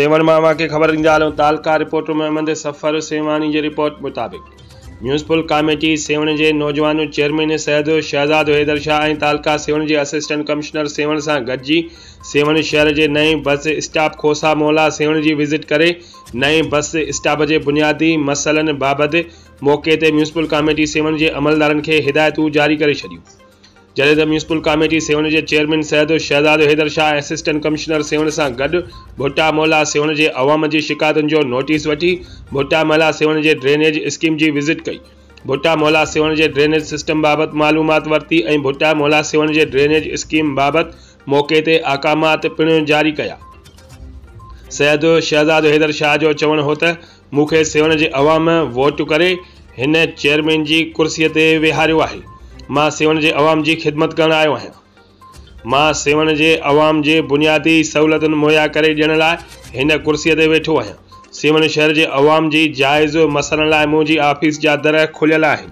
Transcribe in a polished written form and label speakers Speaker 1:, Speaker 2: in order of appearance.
Speaker 1: سيوهڻ مان اوهان کي خبر ڏيندا هلون تعلقه رپورٽر محمد صفر سيوهاڻي جي رپورٽ مطابق ميونسپل ڪاميٽي سيوهڻ جي نوجوان چيئرمين سيد شهزادو حيدر شاهه ۽ تعلقه سيوهڻ جي اسسٽنٽ ڪمشنر سيوهڻ سان گڏجي سيوهڻ شهر جي نئين بس اسٽاپ کوسا محلا سيوهڻ جي وزٽ ڪري نئين بس اسٽاپ جي بنيادي مسئلن بابت موقعي تي ميونسپل ڪاميٽي سيوهڻ جي عملدارن کي هدايتون جاري ڪري ڇڏيون. جڏهن ته ميونسپل ڪاميٽي سيوهڻ جي chairman Syed Shahzado Haider Shah assistant commissioner Sehwan سان گڏ ڀٽا محلا سيوهڻ جي عوام جي شڪايتن جو نوٽيس وٺي ڀٽا محلا سيوهڻ جي ڊرينيج اسڪيم جي وزٽ ڪئي ڀٽا محلا سيوهڻ جي ڊرينيج سسٽم بابت معلومات ورتي ۽ ڀٽا محلا سيوهڻ جي ڊرينيج اسڪيم بابت موقعي تي احڪامات پڻ جاري ڪيا. سيد شهزادو حيدر شاهه جو چوڻ هو ته مون کي سيوهڻ جي عوام ووٽ ڪري هن چيئرمين جي ڪرسي تي ويهاريو آهي، مان سيوهڻ جي عوام جي خدمت ڪرڻ آيو آهيان. مان سيوهڻ جي عوام جي بنيادي سهولتن مهيا ڪري ڏيڻ لاء هن ڪرسي تي ويٺو آهيان. سيوهڻ شهر جي عوام جي جائز مسئلن لاء منهنجي آفيس جا در کليل آهن.